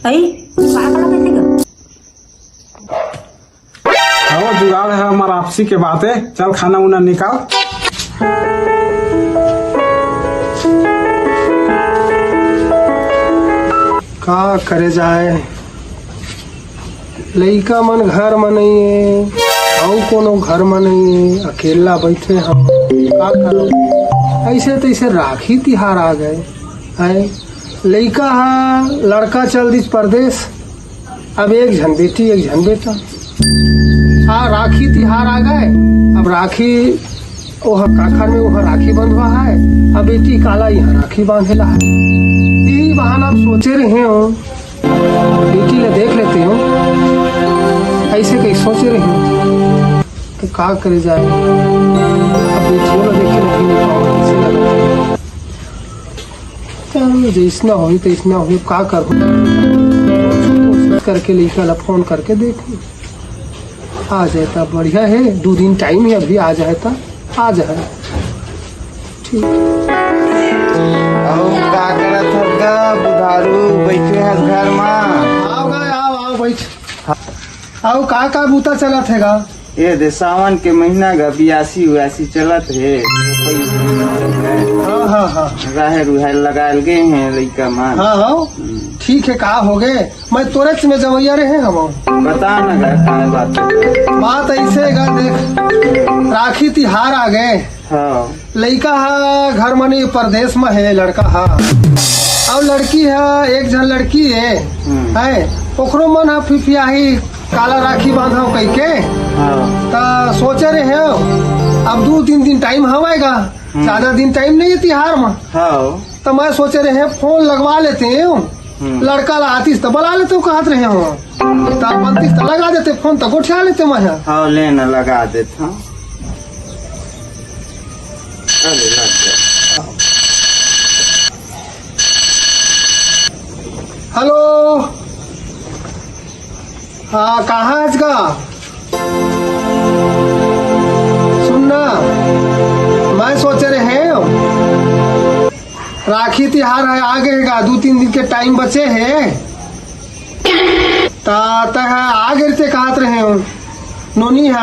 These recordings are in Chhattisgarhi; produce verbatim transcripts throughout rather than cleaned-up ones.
अई, का करत हे गा? हव जुगाड़ हे हमर आपसी के बात हे, चल खाना उना निकाल। का करे जाए, लइका मन घर म नइ हे, अउ कोनो घर म नइ हे, अकेला बइठे हव, का करव? अइसे तइसे राखी तिहार आ गे, हैं? लइका ह, लड़का चल दिस परदेस, अब एक झन बेटी, एक झन बेटा। आ, राखी तिहार आ गे, अब राखी ओह काखर में ओह राखी बंधवा हे, अब बेटी काला इहाँ राखी बांधे ला हे। इही बहाना अब सोचे रहे हव, बेटी ला देख लेते हव, अइसे कहीं सोचे रहे हव, तो का करे जाए, अब बेटियों ला देखे रहे हव, कइसे लगा? चल, जइसना होही, तइसना होही, का करहूँ? कोशिश करके लइका ला फोन करके देखहूँ। आ जाए त बढ़िया हे, दू दिन टाइम हे, अभी आ जाए त आ जाए। ठीक। अउ का करत हस गा, बुधारू बइठे हस घर म? आव गा, आव, आव, बइठ। अउ का, का बूता चलत हे गा? ए दे, सावन के महीना गा, बियासी उयासी चलत हे। हाँ, हाँ, हाँ। राहेर उहेर लगायल गे हे लइका मन। हाँ, हाँ। हम्म। ठीक हे, का होगे? मैं तोरेच में जवइया रहे हवं। बता ना गा, का बात हे? बात अइसे गा, देख, राखी तिहार आ गे। हाँ। लइका ह घर म नइ, परदेस म हे लड़का ह, अउ लड़की ह, एक झन लड़की हे, हम्म। हे, ओकरो मन ह फिफियाही, काला राखी बांधव कहिके। हाँ। त सोचे रहे हव, अब दू तीन दिन टाइम हवय गा, हम्म। जादा दिन टाइम नइ हे तिहार म। हाँ। त मैं सोचे रहे हव, फोन लगवा लेते हव, हम्म। लड़का ला आतिस त बला लेते हव, कहत रहे हव। त बनतिस त लगा देते फोन, त गोठिया लेते मैं ह। हाँ, ले ना, लगा देत हव। अरे, लग गया। हेलो, हाँ, कहाँ हस गा? सुन ना, मैं सोचे रहे हव, राखी तिहार ह, आ गे हे गा, दू तीन दिन के टाइम बचे हे। त तैं ह आ गे रहिते कहत रहे हव। नोनी ह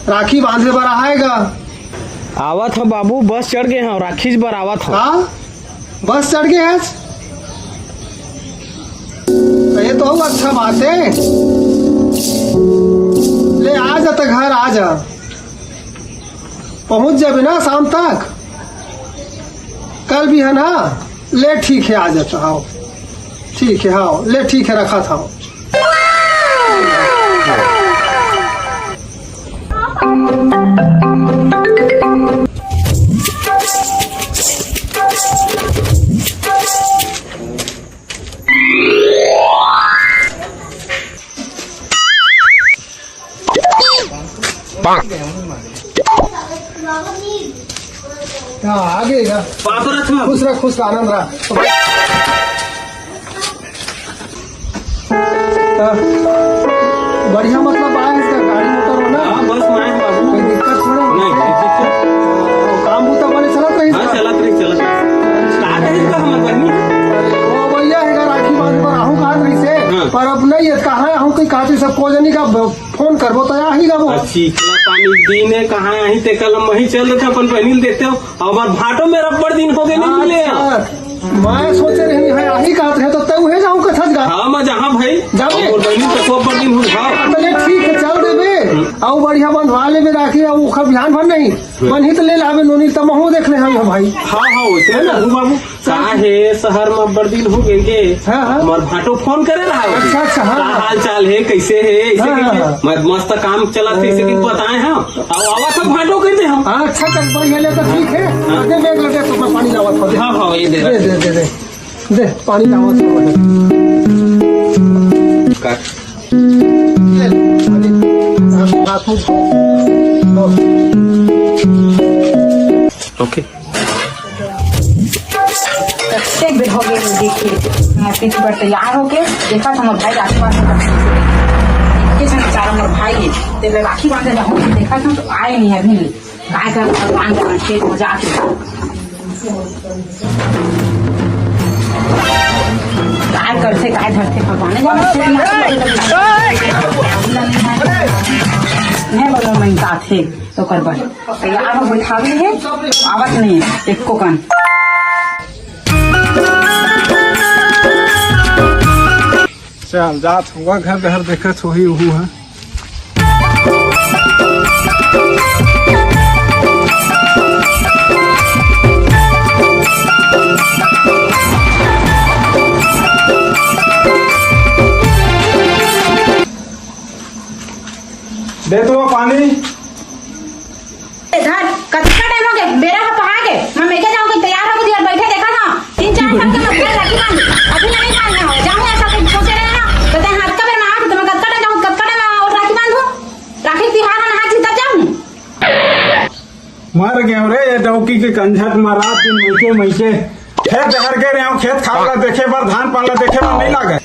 राखी बांधे बर आए गा। आवत हव बाबू, बस चढ़ गे हव, राखीच बर आवत हव। का? बस चढ़ गे हस? त ये तो अउ अच्छा बात हे। ले आ जा त घर आ जा। पहुंच जाबे ना शाम तक, कल बिहन ह। ले ठीक हे, आ जात हव। ठीक हे, हाँ, ले ठीक हे, रखत हव। हाँ, आ गे गा। पाँव परत हँव। खुश रह, खुश रह, आनंद रह। हाँ, बढ़िया, मतलब, आए इसका गाड़ी मोटर हो ना? हाँ, बस में आए हैं बाबू। कोई दिक्कत थोड़ा ना? नहीं, कोई दिक्कत। काम बूता बने चलत रहिस हाँ, का? चलत रहिस, चलत रहिस। का करिस का हमर बहिनी? वो भैया है, राखी बांधे बर आहूँ कहत रहिस हे, हाँ। पर अब नहीं है, कहाँ आहूँ कहीं कहत रहिस, सब को जनी का फोन करबो त आही गा वो। अब शीतला पानी दिन हे, कहाँ आही, तेकर ले मही चल देते, अपन बहिनी ल देखते हो। अब भाटो में रब्बड़ दिन हो गए, नहीं मिले। अच्छा, मैं सोचे रहे हँव, आही कहत रहे, त तैं उहें जाहूँ कथस गा। हाँ, मैं जाहूँ भाई। जाबे। अब बहिनी त को रब्बड़ दिन हो, हाँ। त ले ठीक हे, चल देबे। अउ बढ़िया बंधवा लेबे राखी, अउ ओखर बिहान भर नहीं। बनिही त ले लाबे नोनी, त महूँ देख ले हँव भाई। हाँ, हाँ, वइसे है ना? ना, बाबू। का हे, शहर म अब्बड़ दिन हो गे गे। हाँ, हाँ। हमर भाटो फोन करे रहा हे। अच्छा, अच्छा, हाँ, का हाँ। हाल चाल हे, कइसे हे, अइसे हाँ, कहिके। हाँ, हाँ। मैं मस्त काम चलत हे, अइसे कहिके बताए हँव। अउ आवत हँव भाटो कहिथे हँव। हाँ, अच्छा, चल, बढ़िया ले त ठीक हे। हाँ। दे, मैं दे, दे, तो मैं पानी लावत हँव। हाँ, हाँ, ये दे दे, रख। दे, दे, दे। दे, पानी लावत हँव। काट। ले, पानी। हाँ, हाथ मुँह धो। OK। कतेक बेर हो गए, देखिए, मैं पीठ पर तैयार होके देखा था, मोर भाई राखी बांधे ला। के जन बेचारा मोर भाई हे, तेला राखी बांधे ला हम देखा था, तो आए नहीं अभी। काय कर भगवान का खेत हो जाते। काय करथे, काय धरथे, भगवान जाने। हे बोलो, मैं साथे तो कर बर। तैयार हो, बैठावे हे, आवत नहीं है, एको कन। चल, जात हुआ घर, घर देखत होही, उहू ह। दे तो पानी। ए, धर, कतका टाइम हो गे? बेरा ह पहा गे। मैं मेके जाऊँ के तैयार हो गे, बइठे देखा था। तीन चार साल के मैं घर राखी बांध, अभी नहीं बांधे हो। जाऊँ ऐसा कुछ सोचे रहे ना, तो तैं हाथ का बेर में आ, तो मैं कतका टाइम जाऊँ, कतका टाइम और राखी बांधूँ? राखी तिहार है ना, आज तब जाऊँ। मर गए रे, ये डौकी के कंझट म रात दिन मइके मइके। खेत डहर गे रहे हो, खेत खार ला देखे बर, धान पान ला देखे बर नहीं लागे।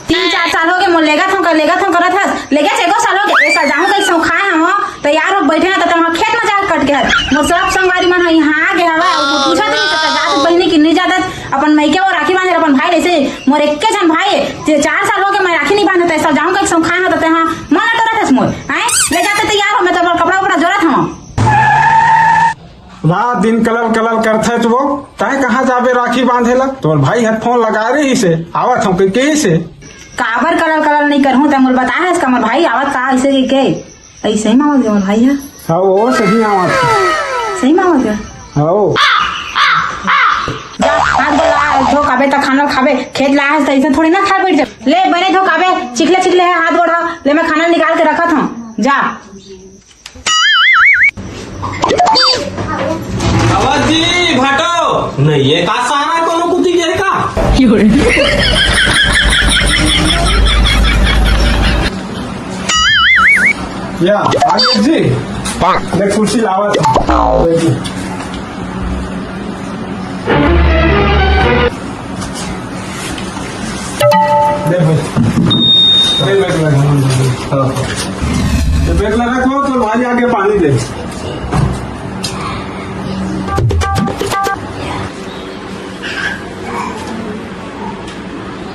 तीन चार साल हो गे, मोर लेगत हंव, लेगत हंव करत हस, लेगेच एको साल हो गे, ए साल जाहूं कहिके सौंखाय हंव, तैयार हो बइठे हंव, त तहां खेत म जाके कट गे हस। मोर सब संगवारी मन ह इहां आ गे हवय, अउ पूछत रहिस, त जात बहिनी कि नइ जात, अपन मइके वो राखी बांधे, अपन भाई ले से, मोर एक्के झन भाई ए, जे चार साल हो गे, मैं राखी नइ बांधे, त ए साल जाहूं कहिके सौंखाय हंव, त तहां मन ल टोरत हस मोर, हैं? ले जाते तैयार हो, मैं तो मोर कपड़ा उपड़ा जोरत हंव। रात दिन कलल कलल करथे तो वो, तैं कहाँ जाबे राखी बांधे ला? तोर भाई ह फोन लगा रहिस हे, आवत हंव कहिके कहिस हे। काबर कलल कलल नइ करहूं, तैं मोला बताए हस का मोर भाई आवत का अइसे कहिके? अइसे ही मावत गे मोर भाई ह। हाँ, वो सही आवत हे। सही मावत गे? हाँ। जा, हाथ गोड़ ला, धो काबे त खाना खाबे, खेत ला हस त अइसे थोड़ी ना खाए बैठ जा। ले, बने धो काबे, चिखले चिखले हे हाथ गोड़ ह, ले मैं खाना निकाल के रखत हंव, जा। अवध जी, भाटो, नहीं है का सारा कोनो कुती गे का? या, आगे जी। ले कुर्सी लावत हंव। बैठी। दे भाई। दे बैग लगा। हाँ, हाँ। ये बैग लगा को तो भाई आके पानी दे।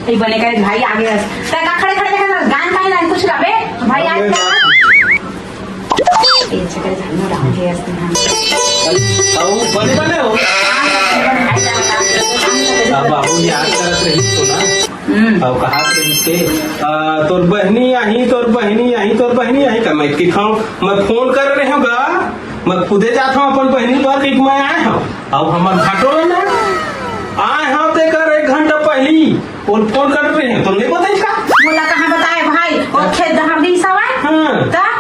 ए बने करे भाई आगे। तैं का खड़े खड़े देखत हस? गान काहे ला कुछ गाबे? भाई आगे। ए, चक्कर झाड़ू डाल के ऐसे, हाँ। अउ बने बने हो? अब बाबू याद करत रहिस तो ना। हम्म। अउ कहत रहिस के, आ, तोर बहिनी आही, तोर बहिनी आही, तोर बहिनी आही, त मैं कहिथंव, मैं फोन करे रहेंव गा, मैं खुदे जाथंव अपन बहिनी बर, कहिके मैं आए हंव। अउ हमर भाटो ना, आए हंव तेकर एक घंटा पहिली, वो फोन करत रहे, तो नहीं बताइस का? मोला कहाँ बताए भाई, वो खेत डहर गे हवय। हाँ। त?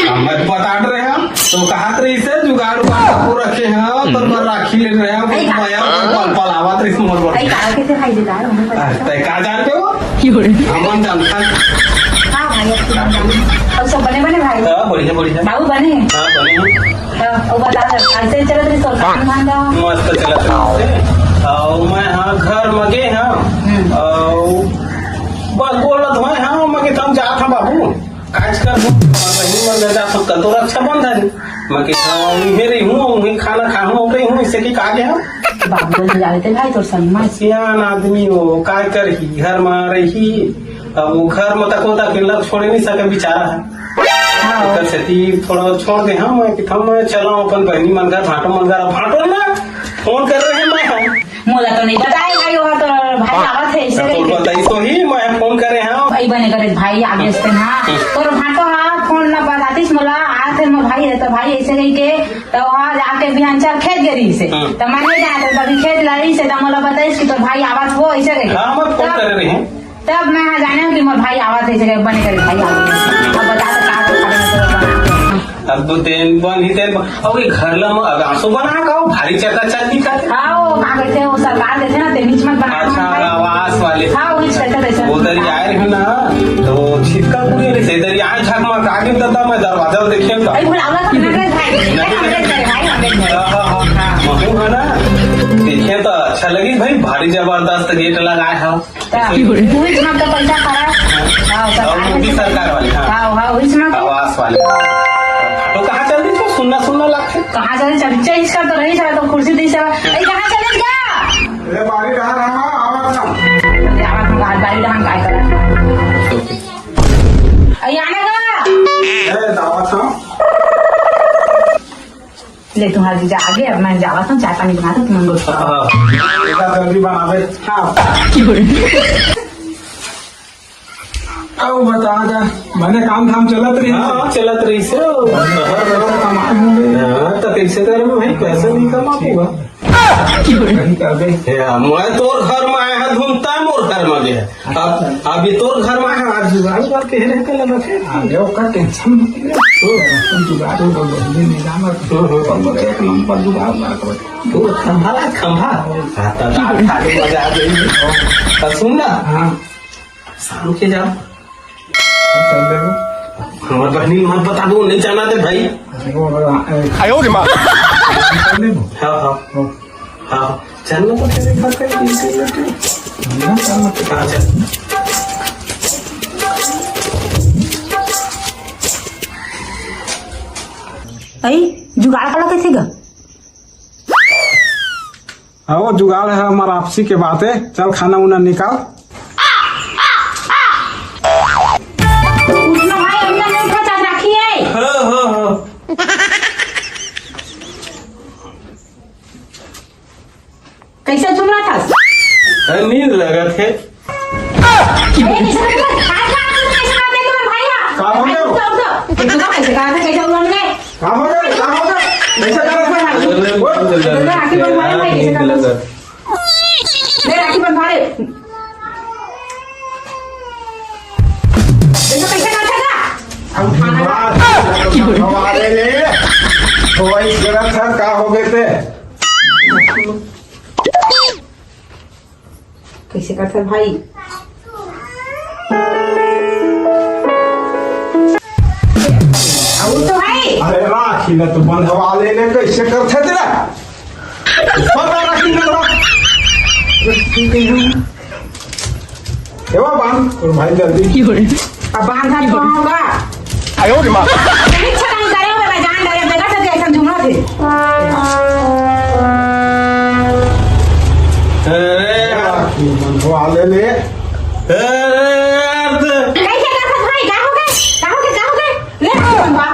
अब मैं बतात रहे हंव, तो कहत रहिस हे, जुगाड़ उगाड़ को रखे हंव, तोर बर राखी ले रहे हंव, अरे का? मैं पल पल आवत रहिस मोर बर। अरे का, कैसे भाई जुगाड़, हमें पता आ, नहीं। तैं का जानबे वो? हमन जानथन। हाँ भाई, अब तो जान। अउ सब बने बने भाई? हाँ, बढ़िया, बढ़िया। बाबू बने? हाँ, बने हैं। हाँ, वो बता दे, अइसे चलत रहिस तोर काम धांधा? मस्त चलत रहिस हे। अउ मैं हाँ घर म गे हंव। हम्म। अउ बस बोलत होय हंव, मैं कहिथंव जात हंव बाबू। काज कर, बहिनी मन घर जाथंव, कल तो रक्षाबंधन। मैं कहिथंव, इहें रहिहूं, उहें खाना खाहूं, रहिहूं, अइसे कहिके आ गे हंव। बाबू तो जाने थे भाई, तोर संग में। सियान आदमी हो, काय करही, घर म रही। अब वो घर म तको तक लग छोड़े नहीं सके बेचारा ह। हाँ। एकर सेती थोड़ा छोड़ दे हंव, मैं कहिथंव मैं चलंव अपन बहिनी मन घर, भाटो मन घर, भाटो ना फोन करे रहे मैं। मोला तो नहीं बताए भाई, वो तो भाई आवत हे, अइसे तो कहिके। बताइस तो ही, मैं फोन करे हंव। भाई बने करे भाई आगे से ना। हम्म। तोर भाटो हा फोन ना बतातिस मोला, आथे मोर भाई हे तो भाई अइसे कहिके, त वहाँ जाके बिहान चल खेत गे रहिस हे। हम्म। त मैं नहीं जात, तभी खेत ला रहिस हे, त मोला बताइस कि तोर भाई आवत हो, अइसे कहिके। हाँ, मैं फोन करे रहे हंव। तब मैं हा जाने हंव कि मोर भाई आवत हे, अइसे कहिके बने करे भाई आवत हे। अब बता तो का तो खाना तो बना के। अब तो तेन बन ही तेन बन। अउ ये घर ला म-, अब आंसू बना का हो, भारी चकाचक दिखत हे। हाँ, वो का कहिथे, वो सरकार देथे ना, तेन बीच मत बना अच्छा, भाई। आवास वाले। हाँ, वही चलता रहता है। उधर ही आए रहे ना, तो छिटका पूरी रही, इधर ही आए झकमका के, तब मैं दरवाजा देखे तो। अरे, बुलावा तो ना रे भाई। नहीं, नहीं, नहीं। भाई, हम लोग हाँ, हाँ, हाँ। महू है ना, देखे तो अच्छा लगी भाई, भारी जबरदस्त गेट लगाए हो। ता, उही चुनाव का पैसा खड़ा। हाँ, सरकार अउ मोदी में सरकार वाले, हाँ। हाँ, हाँ, उही चुनाव का। आवास वाले। तो कहाँ चल दी तू? सुन्ना, सुन्ना लगथे। कहाँ चल दी? चल, चल, इसका तो नहीं चला, तो कुर्सी दी चला। ए, कहाँ चले गया? ए, बारी कहाँ रहा? आवाज ना। आवाज ना, आवाज ना। अरे आना गा। ए, दावत हूँ। ले तुम्हारे जा आगे, अब मैं जावत हूँ, चाय पानी बना दो, तुम लोग खाओ। हाँ, बेटा जल्दी बनावे। हाँ। अब बता जा, मैंने काम धाम चलत रही। हाँ, चलत रही से। हाँ, तो कैसे करे मैं भाई, पैसा नहीं कमा पाऊंगा। कहीं कर दे। हे, मैं तोर घर में आया है, घूमता है मोर घर में गया। अब, अब ये तोर घर में आया है, आज जुगाड़ बात कह रहे हैं, कल मैं फिर आ गया, ओकर टेंशन मत ले। हम्म। अपन जुगाड़ वो बदले नहीं जाना। हम्म, हम्म। और एक नंबर जुगाड़ मार के बैठा। वो खंभा ला, खंभा। हाँ, तो दाल खाली मजा आ गई। तो सुन ना। हाँ। शाम के जाओ। चल देबो। हमार बहनी मत बता दो, नहीं जाना दे भाई। अरे वो, अरे, ए, आयो रे माँ। चल देबो। हाँ, हाँ। हाँ। हाँ, चल ना तो तेरे घर का एक दिन से लेके। ना, चल मत। हाँ, चल। अई, जुगाड़ काला कइथे गा? हाँ, वो जुगाड़ है, हमारा आपसी के बात है। चल, खाना उना निकाल। उठना भाई, अंडा नहीं था, चाचा रखी है। हाँ, हाँ, हाँ। कैसे सुन रहा था? अरे, नींद लगत है। ए, कैसे करत है? हाथ, हाथ, हाथ, कैसे करत है तुम्हारे भाई का? का हो गया? अरे, रुको, रुको। ये तो कैसे करत है, कैसे हुआ हमने? का हो गया? का हो गया? कैसे करत है? अरे, बोल। अरे, राखी बंधवाने भाई, कैसे करत है? ले, राखी बंधवा रे। देखो, कैसे करत है का? अब उठाना का? हमारे ले। तो वही गलत है, का हो गए थे? कैसे करथे भाई? अउ तो भाई। अरे राखी ल तो बंधवा ले ले, कैसे करथे तेला? पता राखी ल। एवा बांध, तोर भाई जल्दी। अब बांधा तो होगा। आयो रे माँ। नहीं छटाई करे हो, मैं जान डरे, बेटा से जैसा जुमला थे। अरे। बंधवा ले ले। अरे यार, तो कैसे कर सकत भाई? का हो गए? का हो गए? का हो गए? ले बंधवा।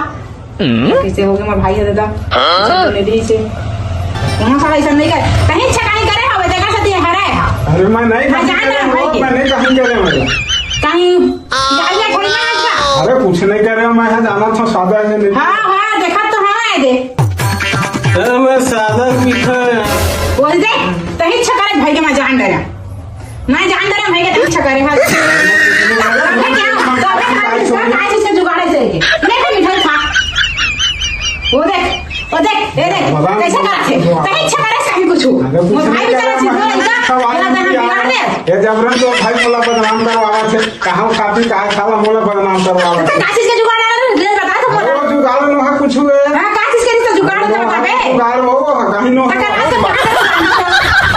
कैसे हो गए मोर भाई है दादा? हाँ? ले दी इसे। कौन सा ऐसा नहीं कर? कहीं छटाई करे हो, जगह से दिए हरे है। अरे मैं नहीं मैं कहीं जान करे रहा हूँ, भाई। मैं नहीं कहीं करे मैं। कहीं गाड़ियाँ थोड़ी ना आएगा। अरे कुछ नहीं करे, मैं यहाँ जाना था, सादा है नहीं। हाँ, हाँ, देखा तो हाँ है दे। अरे मैं सादा पीछा है। बोल दे, तही छकारे भाई के मैं जान डरा। मैं जान डरा भाई के तही छकारे हाथ। तो अबे क्या, तो अबे क्या, इसका क्या चीज से जुगाड़ है से? ले तो मिठाई खा। वो देख, वो देख, ये देख, कैसे करत है? तही छकारे से कहीं कुछ। अरे कुछ वो भाई नहीं बेचारा करे, चिल्ला मैं इनका, सब आदमी मेरा बहन यार। बिगाड़ दे। ये जबरन तो भाई मोला बदनाम करवावत है। कहाँ खाती, कहाँ खाला, मोला बदनाम करवावत तो है। का चीज के जुगाड़ आ रहा है? ले बता तो मोला। वो जुगाड़ में वहाँ कुछ हुए। हाँ, का चीज के तो जुगाड़ अरे करता बे। जुगाड़ हो, कहीं नो तो का हो। चीज के जुगाड़ करता?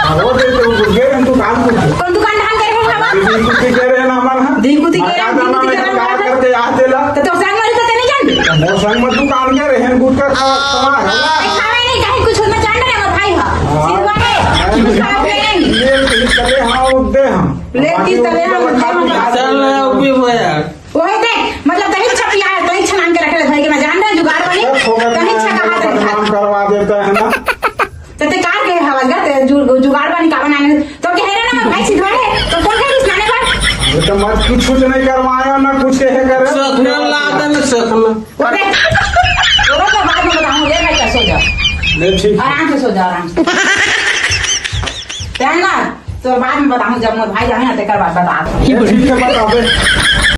हाँ, वो दे तो दे हम दुकान को। कौन दुकान ढाल करे हो बाबा? दीदी कुछ कह रहे हैं ना हमारा। दीदी कुछ कह रहे हैं, दीदी कुछ कह रहे हैं। करके याद देला। तो, तो संग वाली तो नहीं जानती। वो संग में दुकान के रहन गुटका खा, खा है। खावे नहीं, कहीं कुछ होना चाह रहे हैं, भाई, हाँ। हाँ। सिलवा है। हाँ, कुछ खराब नहीं। ये, ये चले, हाँ, वो दे हम। ले, बाकी तीस तले वो हम, खाती हम। खाती चल, अब भी वो यार। वही देख, मतलब, दही छपिया है, दही छनान के रखे भाई के, मैं जान रहे, जुगाड़ बनी, सब होगा, दही छका हाथ रखा। बदनाम करवा देता है ना। तो ते कार के हवा गा, ते जु-, जुगाड़ बनी का बनाने, तो कह रहे ना, मैं भाई सिधवा है, तो कौन है इस नाने पर? अरे तो मत कुछ, कुछ नहीं करवाया, ना कुछ है करे। सपना ला दे ना सपना। वो देख, वो तो बाद में बताऊँ, ले भाई का सो जा। ले ठीक। आराम से सो जा, आराम से। ध्यान ना, तो बाद में बताऊँ, जब मोर भाई जाने ना, तेकर बाद बता। ले ठीक है, बता दे।